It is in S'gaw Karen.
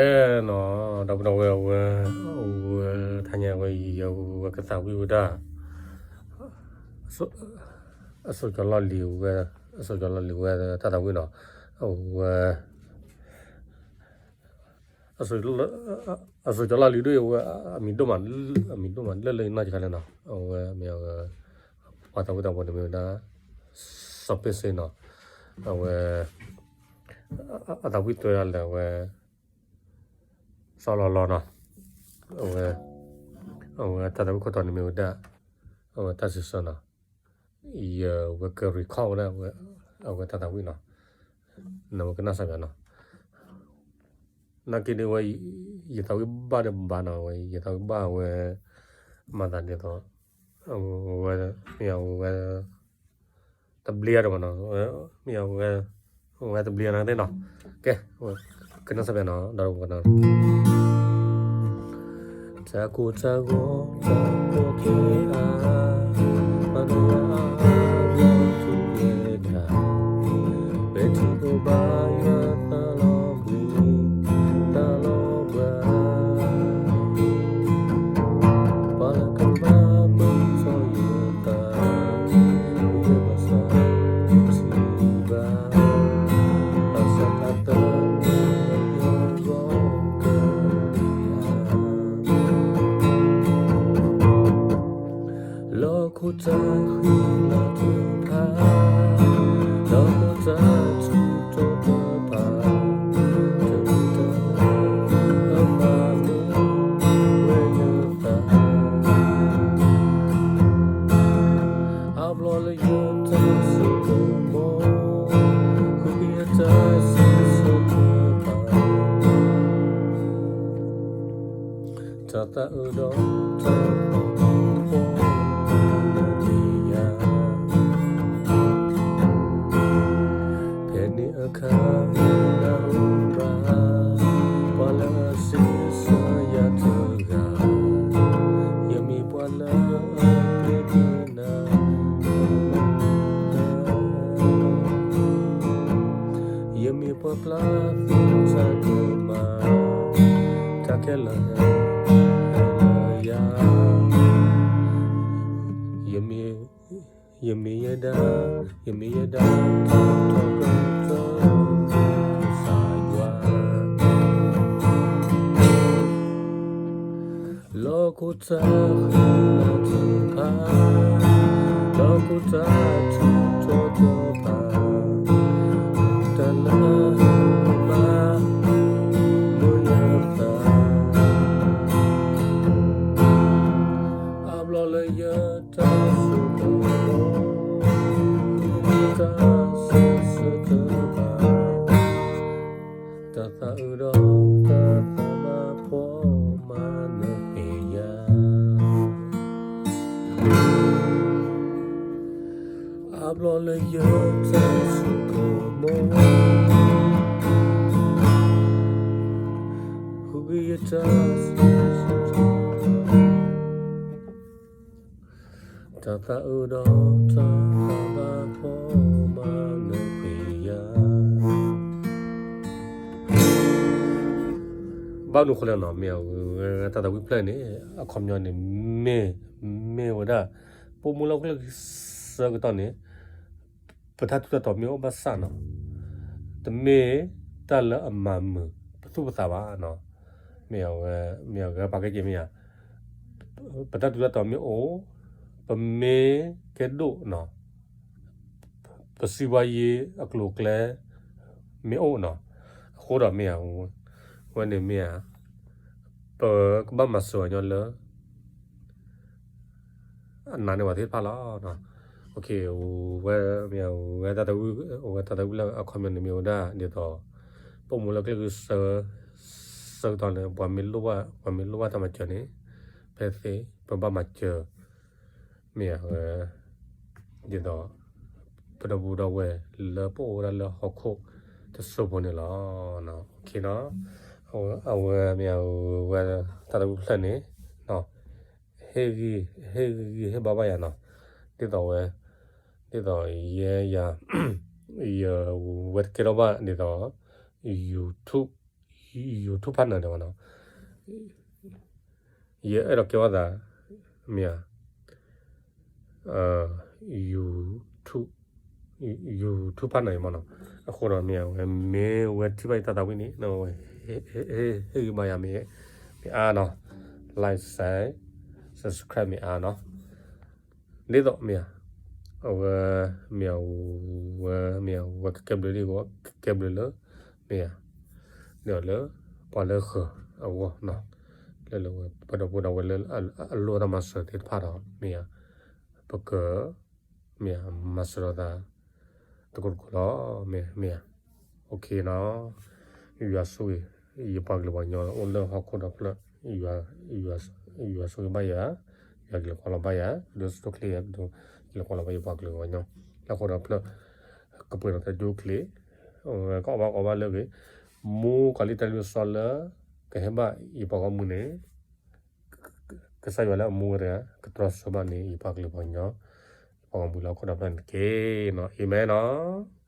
အဲနီၤ, ဒီပုၢ်ဒီဝဲၢ်အဝဲ, အဝဲ, ထါညါဝဲအံၤ အဝဲကသးဝံၣ်ဝဲဒၣ် အစိကၠီလီၢ်လံၤဝဲ, အစိကၠီလီၢ်လံၤဝဲတၢ်သးဝံၣ်နီၤ, အဝဲ အစိကၠီလီၢ်လံၤဒိၣ်အဝဲ, အမံၤဒိၣ်မး, အမံၤဒိၣ်မးလၢလၢနီၢ်ကီၢ်ခါလဲၣ်နီၤ, အဝဲမ့ၢ်အဝဲ, ပှၤသးဝံၣ်တၢ်ဖိန့ၣ်မ့ၢ်ဝဲဒၣ် စီၤပ့ၣ်စ့နီၤ, အဝဲ အသးဝံၣ်တွဲဒၣ်လၢအဝဲ စီၤလီၤလီၤနီၤ, အဝဲ, အဝဲတၢ်သးဝံၣ်ခိၣ်တီန့ၣ်မ့ၢ်ဝဲဒၣ် အဝဲတၢ်စံးဆၢနီၤ, ယဝဲက record ဝဲဒၣ် အဝဲတၢ်သးဝံၣ်နီၤ, နဝဲကနၣ်စၢ်ယွၤနီၤ, နာ်က့ဒ်ဝဲ, ယသးဝံၣ်ဘၣ်ဒီးဘၣ်နီၤ, ဝဲယသးဝံၣ်ဘၣ်ဝဲ, မၤသးဒ်သိး, အဝဲ, မ့ၢ်အဝဲ တဘျ့အါဒီးဘၣ်နီၤ, မ့ၢ်အဝဲ, ဝဲတဘျ့အါနီၤသ့ၣ်နီၤ, ကဲ, ကနၣ်စၢ်ယွၤနီၤ, ဒီးဝဲကနၣ် တၢ်ကိၢ်တၢ်ဂီၤ တၢ်ကိၢ်တၢ်ဂီၤ, ပဲာ်ထံကဘါယွၤသးလီၤဘှံး, သးလီၤဘှါ, ပှၤလၢကဘၣ်မုာ်ထီၣ်ယသး, ယဘၣ်ဆၣ်ထံၣ်ဘၣ်, ဘၣ်ဆၣ်တၢ်သၢန့ၣ်ယဂီၢ်ကယၤ လီၢ်ခိၣ်တၢ်ဃံလၤတဖၣ်, လီၢ်ခိၣ်တၢ်ထူးတီၤတဖၣ်, တၢ်မၤမုာ်ဝဲယသး, အါဘျီလၢယတၢ်ဆိကမိၣ်, ဃုကယဲၢ်တၢ်စံးဆၢတဖၣ် တၢ်သးအုးဒီးတၢ်သးဖီၣ်မၤန့ၢ်ယၤ, ဖဲန့ၣ်အခါနၢ်ဟူဘၣ်, ပှၤလၢအစံးဆၢယၤတဂၤ, ယမ့ၢ်ပှၤလၢအပျံၤက့ၤနၤ ယမ့ၢ်ပှၤပျၢ်သ့တၢ်ကမၣ်, တၢ်ခဲလၢာ်ဟဲလၢယၤ, ယမ့ၢ်, ယမ့ၢ်ယဲဒၣ်, ယမ့ၢ်ယဲဒၣ်တၢ်ထီၣ်ကတၢၢ် ကစၢ်ယွၤ လီၢ်ခိၣ်တၢ်ဃံလၤတဖၣ်, လီၢ်ခိၣ်တၢ်ထူးတီၤတဖၣ်, တၢ်လၢအမၤမုာ်ယသး, အါဘျီလၢယတၢ်ဆိကမိၣ်, တၢ်စံးဆၢတဖၣ် တၢ်သးအုးဒီးတၢ်သးဘၣ်ဖှီၣ်မၤနၢၤက့ၤယၤ, အါဘျီလၢယတၢ်ဆိကမိၣ်, ဃုကယဲၢ်တၢ်စံးဆၢ တၢ်သးအုးဒီးတၢ်သးဘၣ်ဖှီၣ်မၤနၢၤက့ၤယၤ, ဘၣ်မနုၤဃိလဲၣ်နီၤ, မ့ၢ်အဝဲတၢ်သးဝံၣ်ဖျၢၣ်န့ၣ် အခီပညီန့ၣ် မ့ၢ်, မ့ၢ်ဝဲဒၣ် ပအိၣ်မူလၢဟီၣ်ခိၣ်ချၢဆၢကတီၢ်န့ၣ် ပတၢ်ထူးတၢ်တီၤမ့ၢ်အိၣ်ဘၣ်ဆၣ်နီၤ, တမ့ၢ်တၢ်လၢအမၤမုာ်ပသူၣ်ပသးဘၣ်နီၤ, မ့ၢ်အဝဲ, မ့ၢ်အဝဲပာ်ကဲက့ၤမ့ၢ်ဧါ, ပတၢ်ထူးတၢ်တီၤမ့ၢ်အိၣ်, ပမ့ၢ်ကဲဒိၣ်နီၤ, ပစံးဘှါယ့အကျိၤအကျဲမ့ၢ်အိၣ်နီၤ, အဃိဒီးမ့ၢ်ဧါ, ဝဲန့ၣ်မ့ၢ်ဧါ, ပကဘၣ်မၤစၢၤအီၤညီလၢ အနာ်န့ၢ်ပှၤသ့ၣ်တဖၣ်လီၤ. ဝဲ, ဝဲတၢ်သးဝံၣ်လၢအခီပညီန့ၣ်မ့ၢ်ဝဲဒၣ်ဒ်သိး ပအိၣ်မူလၢကျဲဂုၤဆၢ, ဆၢကတီၢ်န့ၣ် ပှၤမ့ၢ်လိၣ်ဘၣ်, ပှၤမ့ၢ်လိၣ်ဘၣ်တၢ်မၤစၢၤန့ၣ် ဖဲသ့ ပဘၣ်မၤစၢၤ မ့ၢ်ဧါ, ဒ်သိး ပဒီပုၢ်ဒီဝဲၢ်လၢပအိၣ်ဝဲဒၣ်လၢဟီၣ်ခိၣ်တစိၢ်ဖိန့ၣ်လီၤ. အဝဲမ့ၢ်ဝဲတၢ်သးဝံၣ်ဖျၢၣ်န့ၣ် ဟ့ၣ်ဂံၢ်, ဟ့ၣ်ဂံၢ်ဟ့ၣ်ဘါဘၣ်ယၤနီၤ, ဒ်သိးဝဲ, ဒ်သိးယဲယၤ, ယဝဲတကဲထီၣ်ဘၣ်ဒ်သိး YouTube YouTube partner န့ၣ်မ့ၢ်နီၤ, ယအဲၣ်ဒိးကဲဝဲသး မ့ၢ်ဧါ, YouTube YouTube partner န့ၣ်မ့ၢ်နီၤ, အဃိဒီးမ့ၢ်ဧါ ဝဲမ့ၢ်ဝဲထံၣ်ဘၣ်ယတၢ်သးဝံၣ်န့ၣ် ဝဲ ဟ့ၣ်ဂံၢ်ဘါယၤ မ့ၢ်အါနီၤ, like share subscribe မ့ၢ်အါနီၤ, ဒ်သိးမ့ၢ်ဧါ, အဝဲ မ့ၢ်ဧါ, ဝဲမ့ၢ်ဧါ ဝဲကကဲဘျုးဒ်အဂီၢ် ကကဲဘျုးလၢ မ့ၢ်ဧါ, ဒ်သိးလၢ ပှၤလၢဃၢၤအဂီၢ်နီၤ, လၢလၢဝဲပှဲၤဒီးပဝဲဒၣ်ဝဲလၢ အလိၣ်တၢ်မၤစၢၤသ့ၣ်တဖၣ်ဒီး မ့ၢ်ဧါ, ပက မ့ၢ်ဧါ မၤစၢၤဒီးသး တကိးတကိးလီၤ, မ့ၢ်ဧါ, မ့ၢ်ဧါ, OK နီၤ, ယွၤဆိၣ်ဂ့ၤ ယပှၤကလုာ်ပှၤကညီအိၣ်လၢဟီၣ်ခိၣ်ဒီဖျၢၣ်, ယွၤဆိၣ်ဂ့ၤဘၣ်ယၤ, ယွၤကလဲၤကွၢ်လီၤဘၣ်ယၤ, ဒိးစံးထီၣ်ချ့ယၤ, ဒိးကလဲၤကွၢ်လီၤဘၣ်ယပှၤကလုာ်ပှၤကညီ လၢဟီၣ်ခိၣ်ဒီဖျၢၣ်, ကပှဲၤဒီးတၢ်ဒိၣ်ချ့, ကအီၣ်ဘၣ်ကအီဘၣ်လၢအဂ့ၤ, မူကီၤလံၢ်တၢ်လုၢ်စီလၢ ကဟဲဘၣ်ယပှၤဂီၢ်မုၢ်န့ၣ် ကစၢ်ယွၤလၢအမူဝဲတဂၤ ကတြီဆၢဘၣ်န့ၣ် ယပှၤကလုာ်ပှၤကညီ, ယပှၤဂီၢ်မုၢ်လၢဟီၣ်ခိၣ်ဒီဖျၢၣ်န့ၣ်တက့ၢ်နီၤ, အၤမ့ၣ်နီၤ.